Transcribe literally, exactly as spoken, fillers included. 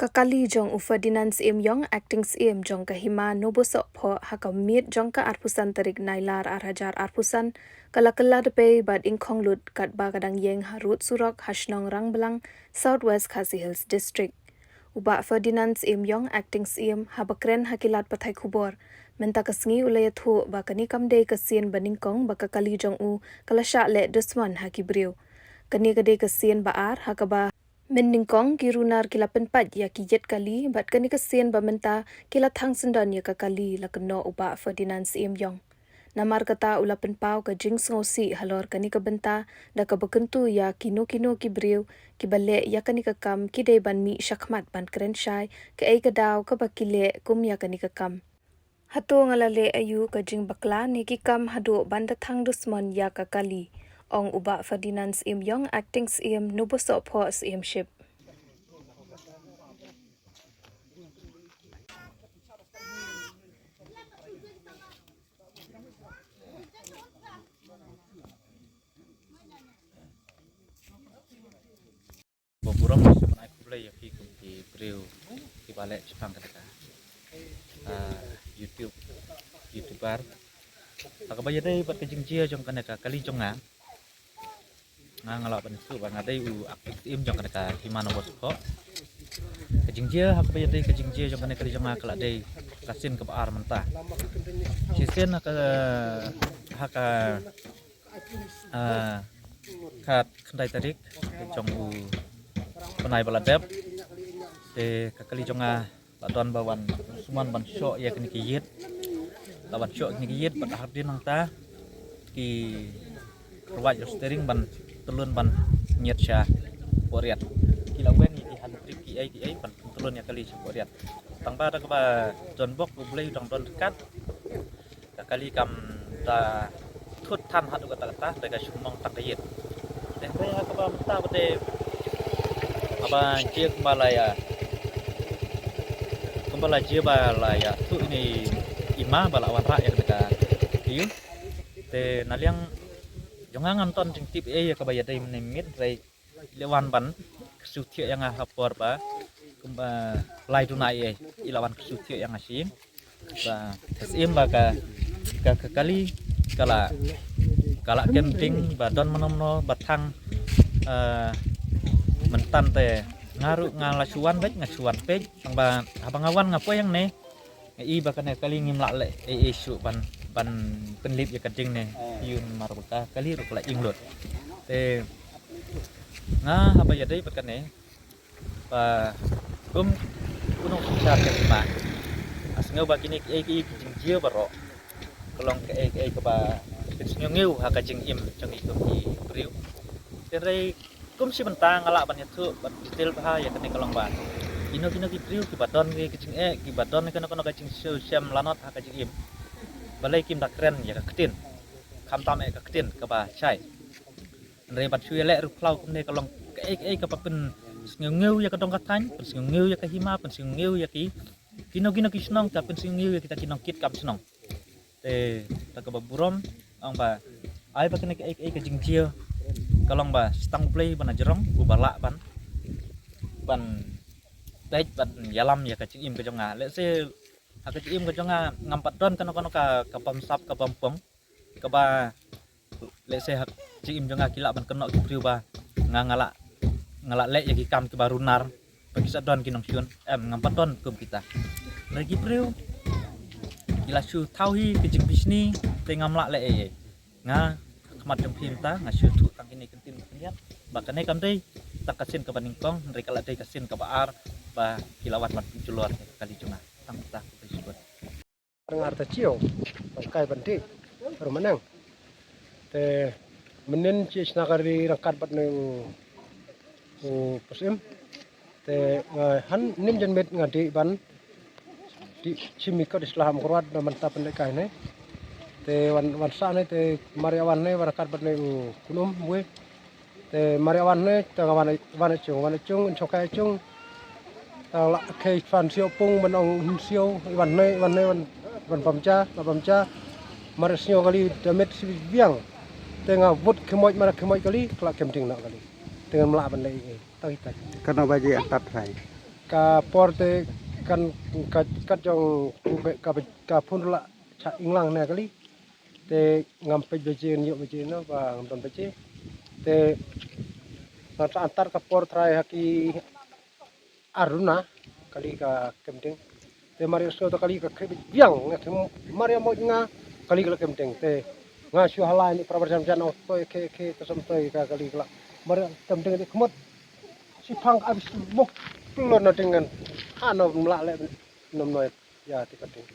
Ka kali jong u Ferdinand Syiem Iong, Acting Syiem jong ka Hima Nobosohphoh, ha ka miet jong ka arphew san tarik Nailar ar hajar arphew san, ka la kylla dpei bad ingkhong lut katba ka dang ïeng ha rud surok ha shnong Rangblang, South West Khasi Hills District. U Bah Ferdinand Syiem Iong, Acting Syiem, haba kren ha ki lad pathai khubor mynta ka sngi, u la ïathuh ba kane kam dei ka sien ba nyngkong ba ka kali jong u ka la shah leh dusmon ha ki briew. Kane ka dei ka sien ba ar ha kaba mynnyngkong ki runar ki la pynpait ïa ki ïit kali, bad kane ka sien ba mynta ki la thang syndon ïa ka kali, la kynnoh u Bah Ferdinand Syiem Iong. Namar kata u la pynpaw ka jingsngewsih halor kane ka bynta da kaba kyntu ïa kino kino ki briew kiba leh ïa kane ka kam, ki dei ban mih shakhmat ban kren shai kaei ka daw kaba ki leh kum ïa kane ka kam. Hato nga la leh aïu ka jingbakla ne ki kam haduh ban da thang dusmon ïa ka kali, ong u Bah Ferdinand Syiem Iong, Acting Syiem, Nobosohphoh Syiemship. Ba burom, sa ban ai khublei ïa phi kum ki briew kiba leh shaphang kane ka, ah, YouTube, YouTuber. Ha kaba ïadei bad ka jingjia jong kane ka kali jong nga, nga, nga lah ban ïathuh ba nga dei u Acting Syiem jong kane ka Hima Nobosohphoh. Ka jingjia, ha kaba ïadei ka jingjia jong kane ka kali jong nga, ka la dei ka sien kaba ar mynta. Shisien ha ka, ha ka, ah, khatkhyndai tarik jong u bnai ba la dep, te ka kali jong nga la don ba wan sumon ban shoh ïa kine ki ïit, la wan shoh kine ki ïit, bad hadien nangta ki rwai ïa u steering ban tylun ban ñiat sha Poriat. Ki la weng ïa ki hand brake ki ei ki ei ban tylun ïa kali sha Poriat. Tang ba da kaba don bok U Blei u dang don ryngkat, ka kali kam da thut than haduh katta katta da ka shu mong tang ka ïit. Te hynrei ha kaba mynta ba te haba jia kumba la ïa, kumba la jia ba la ïathuh ïa ine i ma ba la wanrah ïa kane ka ïing. Te na liang jong nga ngam don jingtip ei ïa kaba ïadei mynne mynmiet, hynrei i la wan ban kyrsiew thiah ïa nga ha por ba kumba lai duna ei, i la wan kyrsiew thiah ïa nga shisien. Ba ka siem ba ka, ka, ka kali ka la, ka la kem ding ba don mano mano ba thang, eh, mynta te nga ruh nga la shu wan beit, nga shu wan peit, tang ba haba nga wan nga poi hangne, nga i ba kane ka kali ngim lah leh ei ei shuh ban, ban pynlip ïa ka ding ne. Ïa namar ba ka kali ruh ka la ing lut. Te nga haba ïadei bad kane, ba kum u nongsynshar ka hima, nga sngew ba kine kiei kiei ki jingjia baroh ka long kaei kaei kaba pynsngewngew ha ka jingim jong ngi kum ki briew. Hynrei kum shi bynta nga lah ban ïathuh bad detail bha ïa kane ka long ba kino kino ki briew kiba don ki jingeh, kiba don kano kano ka jingshem lanot ha ka jingim, balei kim da kren ïa ka ktien, khamtam eh ka ktien kaba shai. Hynrei ban shu ïaleh ruh phlaw kumne ka long kaei kaei kaba pynsngewngew ïa ka dong ka thaiñ, pynsngewngew ïa ka hima, pynsngewngew ïa ki kino kino ki shnong, ka pynsngewngew ïa kita ki nongkitkam shnong. Te da kaba burom, ong ba ai ba kane kaei kaei ka jingjia ka long ba shi tang U Blei ba na jrong uba lah ban, ban peit ban ïalam ïa ka jingim ka jong nga. Lehse ha ka jingim ka jong nga ngam pat don kano kano ka, ka bamsap ka bampong kaba, lehse ha ka jingim jong nga ki lah ban kynnoh ki briew ba nga, nga lah, nga lah leh ïa ki kam kiba runar ba ki sa don ki nongshun. Em, ngam pat don kum kita. Hynrei ki briew ki la shu thaw hi ka jingbishni te ngam lah leh ei ei. Nga, ha khmat jong phi mynta nga shu ïathuh tang kine ki kyntien ki pynïap ba kane kam dei tang ka sien kaba nyngkong, hynrei ka la dei ka sien kaba ar ba ki la wan ban pynjulor ïa ka kali jong nga. Tang mynta khublei shibun. Ngar ta chiaw ban kai ban dih ruh manang. Te mynnin chi shna ka ri ryngkat bad ne u, u Pasim. Te nga han nim jan met nga dih ban dih chim i kot i sla ha Mawkyrwat na mynta pynleh kai ne. Te wan, wan sah ne te mar ïa wan ne wan ryngkat bad ne u Khnum wei. Te mar ïa wan ne te nga wan, wan chung, wan chung, in chong kai chung. Te la khei fan siaw pung ban ong hin siaw, i wan ne, i wan ne, wan, wan bam ja, la bam ja. Mar ïa sñiaw kali te met si biang. Te nga vut khmoit, mar khmoit kali, kla kem ding na kali. Te ngam lah ban leh ei ei. Tang ita. Kano ba ji atat hai? Ka por te kan ka kat jong ka ka phun la cha inglang ne kali. Te ngam pej beje nyo beje no ba ngam don beje. Te ngam sa antar ka por trai haki aruna kali ka kemding. Te mari so to kali ka khe biang ngat mari mo nga kali ka kemding. Te nga shu halai ni prabar jam jan ong toi khe khe to som toi ka kali ka mari kemding di khmot. Si phang abis mok pilo na ding ngan ha no mla le nom noi ya ti ka ding.